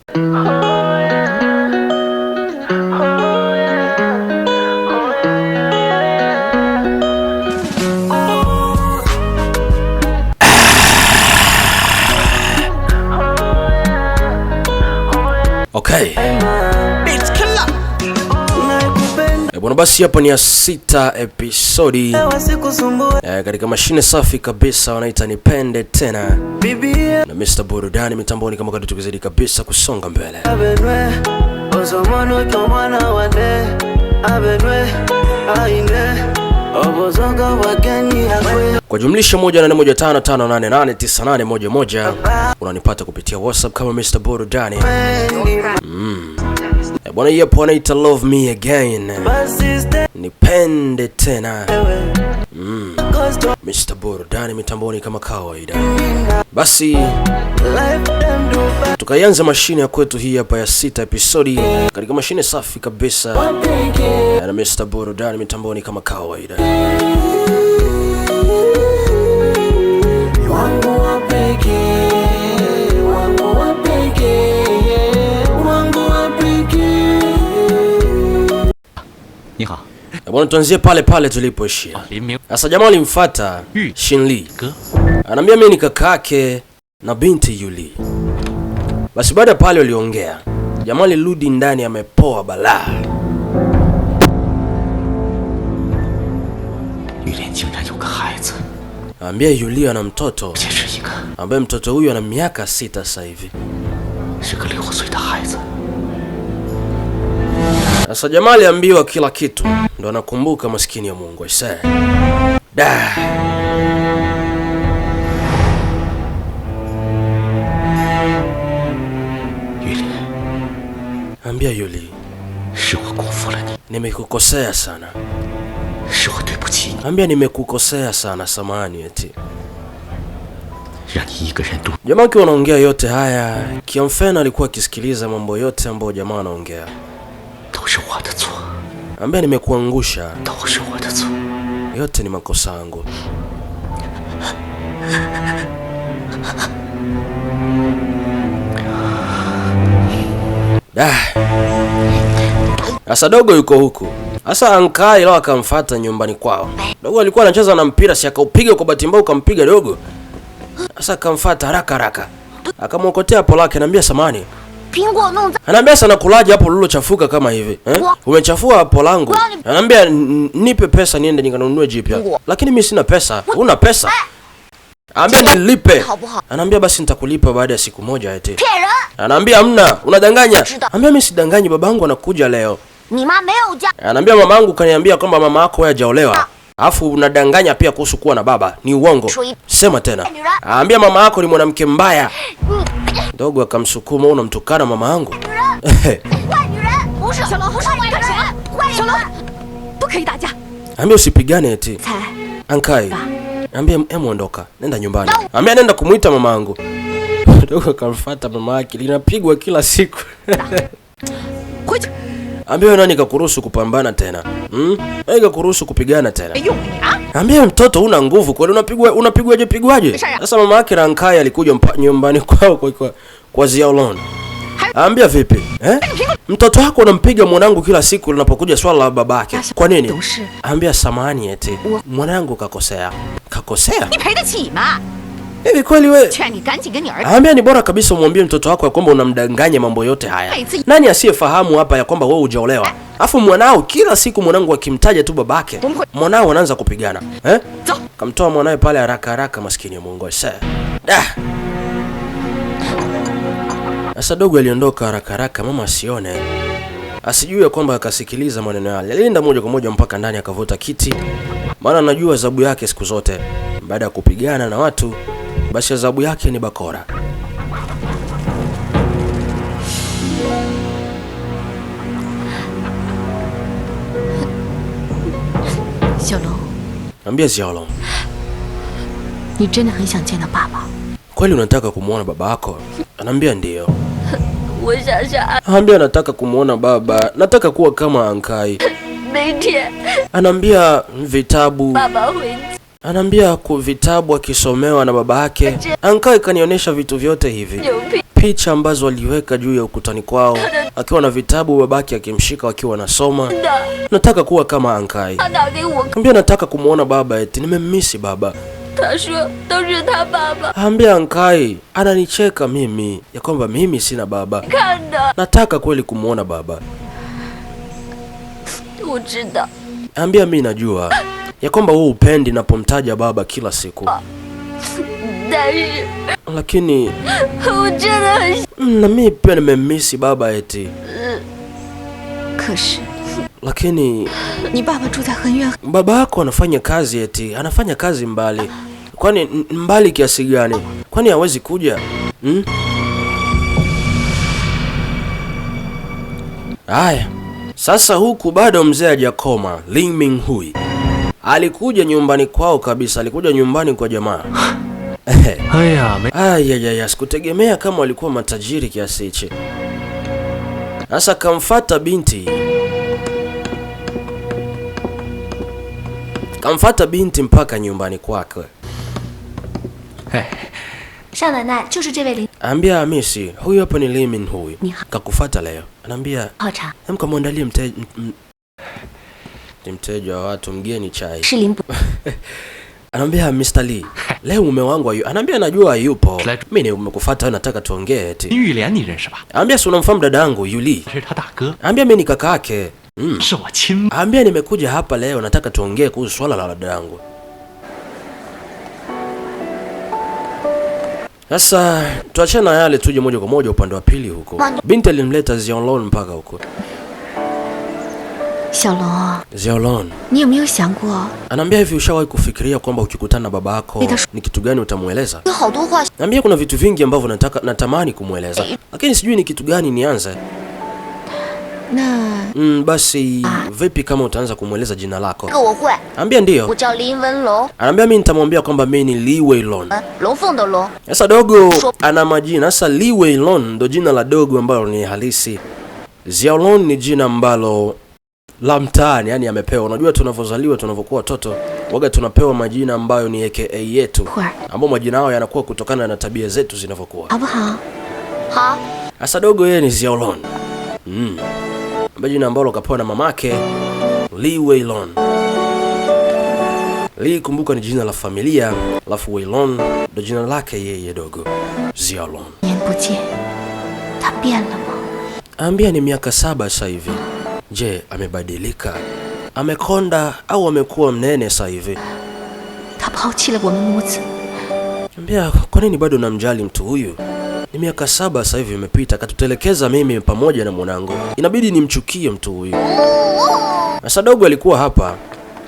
Okay. Bwana, basi hapa ni ya 6 episodi katika mashine safi kabisa wanaita Nipende Tena na Mr. Burudani mitamboni, kama kadri tukizidi kabisa kusonga mbele. Kwa jumlisha 18155889811 unanipata kupitia WhatsApp kama Mr. Burudani. Bwana, hii hapo anaita Love Me Again, Nipende Tena. Mr. Burudani mitamboni kama kawaida. Basi tukaianza mashine ya kwetu hii hapa ya 6 episodi katika mashine safi kabisa na Mr. Burudani mitamboni kama kawaida. Bwana, tuanzie pale pale tulipoishia. Sasa jamaa alimfuata Shinli. Anambia mimi ni kakake na binti Yuli. Basi baada ya pale waliongea. Jamaa alirudi ndani amepoa balaa. Anambia Yuli ana mtoto ambaye mtoto huyu ana miaka 6 sasa hivi. Sasa jamaa aliambiwa kila kitu, ndo anakumbuka maskini ya Mungu aisee. Da. Ambia Yuli, nimekukosea sana. Ambia nimekukosea sana, samahani eti. Jamaa akiwa anaongea yote haya, Kiamfena alikuwa akisikiliza mambo yote ambayo jamaa anaongea. Ambia nimekuangusha, yote ni makosa yangu. Sasa dogo yuko huku. Sasa Ankai leo akamfuata nyumbani kwao. Dogo alikuwa anacheza na mpira, si akaupiga kwa bahati mbaya ukampiga dogo. Sasa akamfuata haraka haraka. Akamwokotea hapo lake, anambia samani. Anambia sana kulaje hapo lililochafuka kama hivi eh? Umechafua hapo langu. Anambia nipe pesa niende nikanunue jipya. Lakini mimi sina pesa. Una pesa? Anambia nilipe. Anambia basi nitakulipa baada ya siku moja eti. Anambia hamna, unadanganya. Anambia mimi sidanganyi, babangu anakuja leo. Anambia mamangu kaniambia kwamba mama yako wewe hajaolewa. Alafu unadanganya pia kuhusu kuwa na baba. Ni uongo. Sema tena. Anambia mama yako ni mwanamke mbaya. Dogo akamsukuma, unamtukana mama yangu. Ambia usipigane eti. Ankai. Ambia hemu ondoka, nenda nyumbani. Ambia nenda kumuita mama yangu. Dogo akamfuata mama yake, linapigwa kila siku. Ambia nani kakuruhusu kupambana tena? Nani kakuruhusu kupigana tena? Ambia mtoto una nguvu, kwani unapigwa unapigwaje pigwaje? Sasa mama yake Rankai alikuja nyumbani kwao kwa Xiaolong. Ambia vipi? Eh? Mtoto wako unampiga mwanangu kila siku linapokuja swala la babake. Kwa nini? Ambia samahani eti. Mwanangu kakosea. Kakosea? Hivi kweli wewe? Ambia ni bora kabisa umwambie mtoto wako ya kwamba unamdanganya mambo yote haya. Nani asiyefahamu hapa ya kwamba wewe hujaolewa? Afu mwanao kila siku mwanangu akimtaja tu babake, mwanao anaanza kupigana. Eh? Kamtoa mwanae pale haraka haraka, maskini ya Mungu aisee. Da. Sasa dogo aliondoka haraka haraka, mama asione. Asijue kwamba akasikiliza maneno yale. Alienda moja kwa moja mpaka ndani akavuta kiti. Maana anajua adhabu yake siku zote. Baada ya kupigana na watu, basi adhabu yake ni bakora. Ambia Xiaolong, kweli unataka kumuona baba yako? Anambia ndio. Anambia nataka kumuona baba, nataka kuwa kama Ankai. Anambia vitabu. Anaambia ku vitabu akisomewa na baba yake. Ankai kanionyesha vitu vyote hivi, picha ambazo aliweka juu ya ukutani kwao akiwa na vitabu, babake akimshika wakiwa wanasoma. Nataka kuwa kama Ankai. Ambia nataka kumuona baba, eti nimemmisi baba. Ambia Ankai ananicheka mimi ya kwamba mimi sina baba. Nataka kweli kumuona baba. Ambia mimi najua ya kwamba wewe upendi napomtaja baba kila siku, lakini na mimi pia nimemmisi baba eti. Lakini baba yako anafanya kazi eti, anafanya kazi mbali. Kwani mbali kiasi gani? Kwani hawezi kuja? Haya, sasa huku bado mzee hajakoma. Ling Minghui alikuja nyumbani kwao kabisa, alikuja nyumbani kwa jamaa. Aya, sikutegemea kama walikuwa matajiri kiasi hichi. Sasa kamfata binti. Kamfata binti mpaka nyumbani kwake. Ambia Hamisi, huyu hapa ni Ling Minghui. Kakufata leo. Anambia, hem kamwandalie mteja wa watu mgeni chai. Anambia Mr. Lee, leo mume wangu hayu. Anambia najua yupo. Mimi nimekufuata nataka tuongee eti. Anambia si unamfahamu dadangu Yuli? Anambia mimi ni kaka yake. Anambia nimekuja hapa leo nataka tuongee kuhusu swala la dadangu. Sasa tuachane na yale, tuje moja kwa moja upande wa pili huko. Binti alimleta Xiaolong mpaka huko. Xiaolong, anaambia hivi, ushawahi kufikiria kwamba ukikutana na baba yako ni kitu gani utamueleza? Anaambia kuna vitu vingi ambavyo nataka natamani kumueleza, lakini sijui ni kitu gani nianze. Basi vipi kama utaanza kumueleza jina lako? Anaambia ndio. Anaambia mimi nitamwambia kwamba mimi ni Li Weilong. Sasa dogo ana majina. Sasa Li Weilong ndo jina la dogo ambalo ni halisi. Xiaolong ni jina ambalo la mtaani, yani amepewa. Unajua tunavyozaliwa, tunavyokuwa watoto, waga tunapewa majina ambayo ni AKA yetu, ambao majina hayo yanakuwa kutokana na tabia zetu zinavyokuwa. Sasa dogo yeye ni Xiaolong. Jina ambalo kapewa na mamake Li Weilong. Li, kumbuka ni jina la familia, alafu Weilong ndo jina lake yeye dogo Xiaolong. Ambia ni miaka 7 sasa hivi. Je, amebadilika? Amekonda au amekuwa mnene sasa hivi? Ambia kwa nini bado namjali mtu huyu? Ni miaka 7 sasa hivi imepita, katutelekeza mimi pamoja na mwanangu. Inabidi nimchukie mtu huyu. Sasa dogo alikuwa hapa.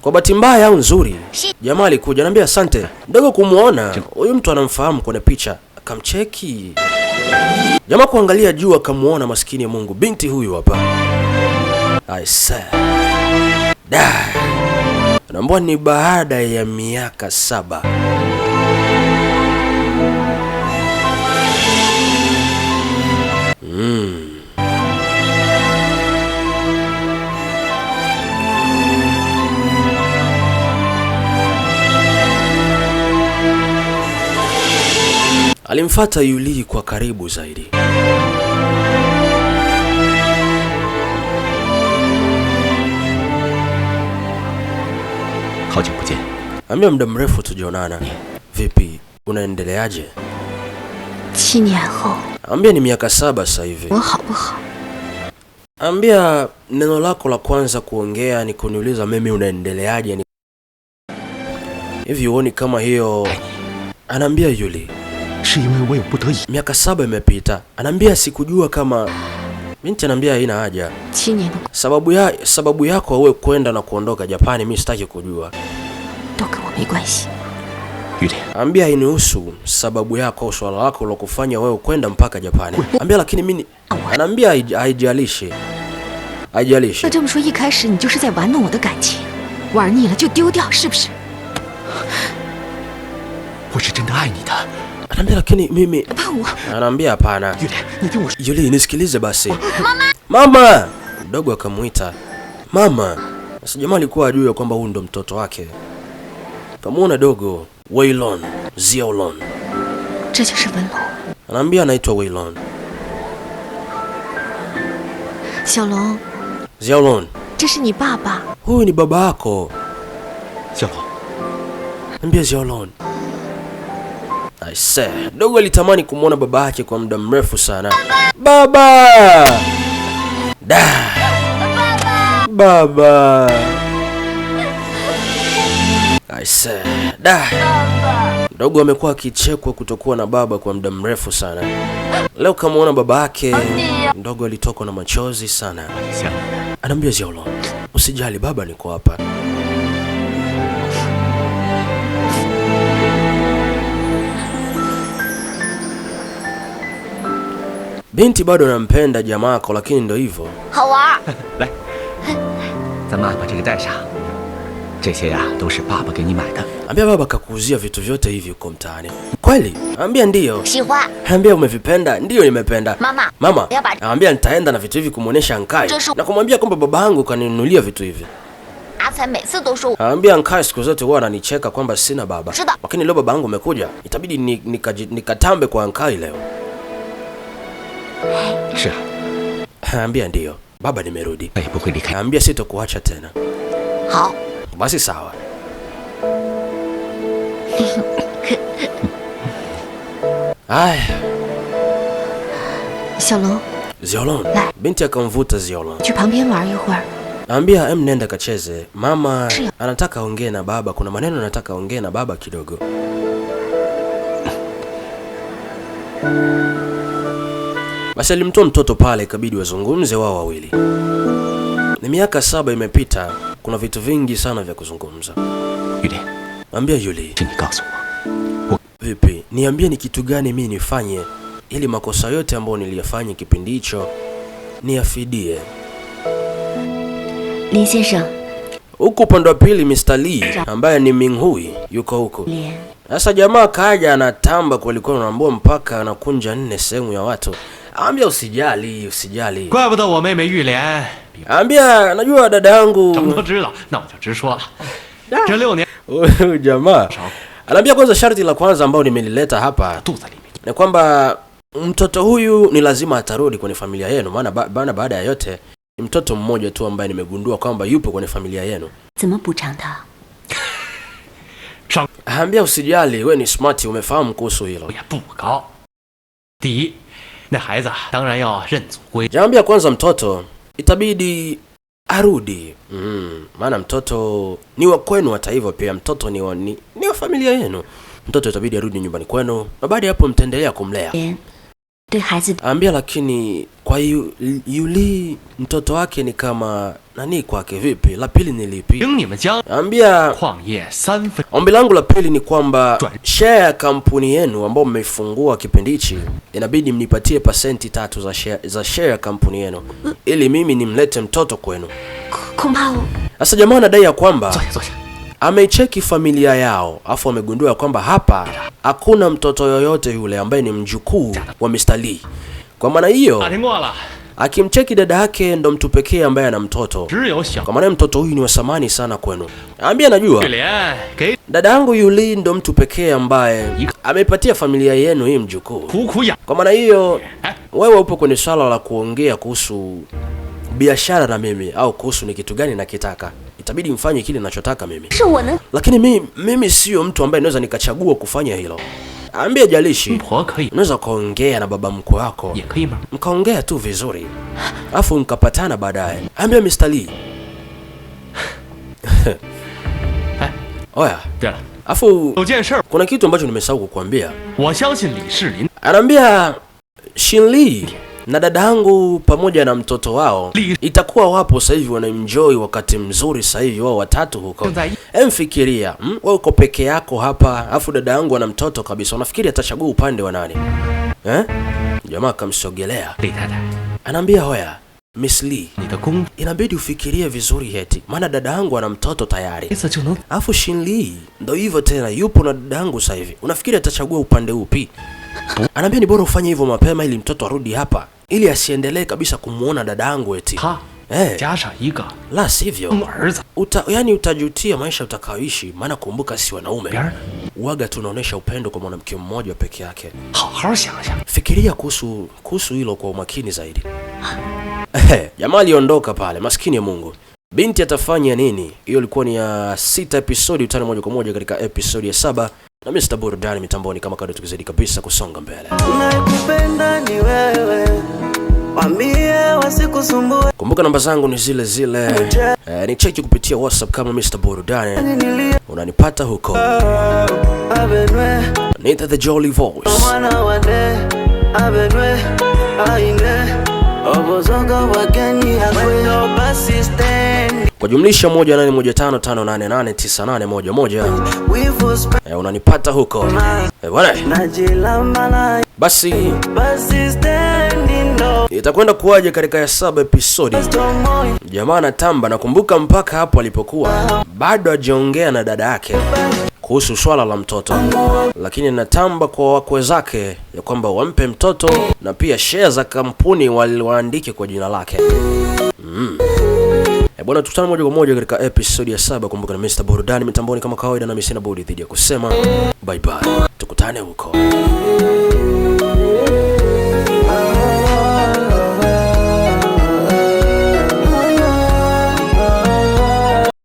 Kwa bahati mbaya au nzuri, jamaa alikuja, anambia asante. Dogo kumuona huyu mtu anamfahamu kwenye picha, akamcheki. Jamaa kuangalia juu akamuona, maskini ya Mungu, binti huyu hapa. I said, da. Naomba ni baada ya miaka 7. Alimfuata Yuli kwa karibu zaidi. Ambia muda mrefu tujaonana. Vipi, unaendeleaje? Ambia ni miaka 7 sasa hivi. Ambia neno lako la kwanza kuongea ni kuniuliza mimi unaendeleaje. Hivi huoni kama hiyo? Anaambia Yuli, miaka 7 imepita. Anaambia sikujua kama. Binti anaambia haina haja. Sababu yako wewe kwenda na kuondoka Japani mimi sitaki kujua. Ambia hainihusu sababu yako, swala lako la kufanya wewe kwenda mpaka Japani. Ambia lakini mimi, anaambia haijalishi. Haijalishi. Anaambia lakini mimi, anaambia hapana. Yuli, nisikilize basi. Mama! Mdogo akamuita mama. Sasa jamaa alikuwa ajue kwamba huyu ndo mtoto wake. Kamuona dogo Weilon Xiaolon. Anaambia anaitwa Weilon. Xiaolong. Xiaolon. Huyu ni baba yako. Xiaolong. Ambia Xiaolon. I say, dogo alitamani kumwona baba yake kwa muda mrefu sana. Baba! Da! Baba! I say, da! Dogo amekuwa akichekwa kutokuwa na baba kwa muda mrefu sana. Leo kamuona baba yake, dogo alitokwa na machozi sana. Anaambia Xiaolong, usijali baba, niko hapa. Binti bado anampenda jamako, lakini ndio hivyo. Ambia baba kakuuzia vitu vyote hivi huko mtaani. Kweli? Ambia ndio. Ambia umevipenda? Ndio nimependa. Mama. Mama, ambia nitaenda na vitu hivi kumuonesha Ankai na kumwambia kwamba baba yangu kaninunulia vitu hivi. Ambia Ankai siku zote huwa ananicheka kwamba sina baba. Lakini leo baba yangu amekuja, itabidi nikatambe kwa Ankai leo. Ambia ndio. Baba nimerudi. Ambia sitokuacha tena. Basi sawa. Aya. Xiaolong. Xiaolong. Binti akamvuta Xiaolong. 去旁边玩一会儿。 Ambia em, nenda kacheze. Mama anataka ongee na baba, kuna maneno anataka ongee na baba kidogo. Basi alimtoa mtoto pale, ikabidi wazungumze wao wawili. Ni miaka 7 imepita, kuna vitu vingi sana vya kuzungumza. Yuli. Ambia Yuli. Vipi? Niambie ni kitu gani mimi nifanye ili makosa yote ambayo niliyafanya kipindi hicho niyafidie. Lin Xiansheng. Huku upande wa pili Mr. Lee ambaye ni Minghui yuko huko. Sasa jamaa kaja anatamba kweli kweli, anaambia mpaka anakunja 4 sehemu ya watu. Ambia usijali, usijali. Ambia najua dada yangu. Huyu jamaa anaambia kwanza sharti la kwanza ambao nimelileta hapa ni kwamba mtoto huyu ni lazima atarudi kwenye familia yenu, maana baada ya yote ni mtoto mmoja tu ambaye nimegundua kwamba yupo kwenye familia yenu. Ambia usijali, we ni smart, umefahamu kuhusu hilo. Jaambia kwanza mtoto itabidi arudi. Maana mtoto ni wa kwenu, hata hivyo pia mtoto ni wa familia yenu. Mtoto itabidi arudi nyumbani kwenu na baada ya hapo mtaendelea kumlea. Ambia lakini kwa Yuli mtoto wake ni kama nani kwake vipi? La pili ni lipi? Ambia ombi langu la pili ni kwamba share ya kampuni yenu ambayo mmeifungua kipindi hichi inabidi mnipatie pasenti 3 za share ya kampuni yenu ili mimi nimlete mtoto kwenu. Sasa jamaa anadai ya kwamba ameicheki familia yao afu amegundua kwamba hapa hakuna mtoto yoyote yule ambaye ni mjukuu wa Mr. Lee. Kwa maana hiyo akimcheki dada yake ndo mtu pekee ambaye ana mtoto. Kwa maana mtoto huyu ni wa thamani sana kwenu. Ambia najua dada yangu Yuli ndo mtu pekee ambaye ameipatia familia yenu hii mjukuu. Kwa maana hiyo wewe upo kwenye swala la kuongea kuhusu biashara na mimi au kuhusu ni kitu gani nakitaka. Itabidi mfanye kile ninachotaka mimi. Lakini mimi sio mtu ambaye naweza nikachagua kufanya hilo. Ambia jalishi, unaweza kuongea na baba mkwe wako. Mkaongea tu vizuri. Alafu mkapatana baadaye. Ambia Mr. Lee. Oya. Alafu kuna kitu ambacho nimesahau kukuambia. Anaambia Shin Lee na dada yangu pamoja na mtoto wao itakuwa wapo sasa hivi wana enjoy wakati mzuri sasa hivi wao watatu huko. Emfikiria, wewe uko peke yako hapa, afu dada yangu ana mtoto kabisa. Unafikiri atachagua upande wa nani? Jamaa akamsogelea. Anaambia hoya, Miss Lee, inabidi ufikirie vizuri heti, maana dada yangu ana mtoto tayari. Afu Shin Lee ndo hivyo tena yupo na dada yangu sasa hivi. Unafikiri atachagua upande upi? Anaambia ni bora ufanye hivyo mapema ili mtoto arudi hapa, ili asiendelee kabisa kumuona dada yangu eti. La sivyo Yani utajutia maisha utakayoishi, maana kumbuka, si wanaume 别人 waga tunaonyesha upendo kwa mwanamke mmoja peke yake. 好好想想。 Fikiria kuhusu hilo kwa umakini zaidi. Jamaa aliondoka pale, maskini ya Mungu. Binti atafanya nini? Hiyo ilikuwa ni ya 6 episodi, utani moja kwa moja katika episodi ya 7 na Mr. Burudani mitamboni kama kawaida, tukizidi kabisa kusonga mbele. Nakupenda ni wewe, wambie wasikusumbue. Kumbuka namba zangu ni zile zile. Ni cheki kupitia WhatsApp kama Mr. Burudani, Nilie unanipata huko. abenwe Nita the Jolly Voice. mwana wade abenwe aine obozoga wageni akwendo persistent Kwa jumlisha 18155889811 wivu unanipata huko. Bwana, najilambana basi persistent ndo itakwenda kuwaje katika ya 7 episodi? tomoy Jamaa anatamba, nakumbuka mpaka hapo alipokuwa bado hajaongea na dada yake kuhusu swala la mtoto, lakini anatamba kwa wakwe zake ya kwamba wampe mtoto na pia share za kampuni waandike kwa jina lake. Bwana, tukutane moja kwa moja katika episodi ya 7. Kumbuka na Mr. Burudani mitamboni kama kawaida, na mimi sina budi dhidi ya kusema bye bye, tukutane huko.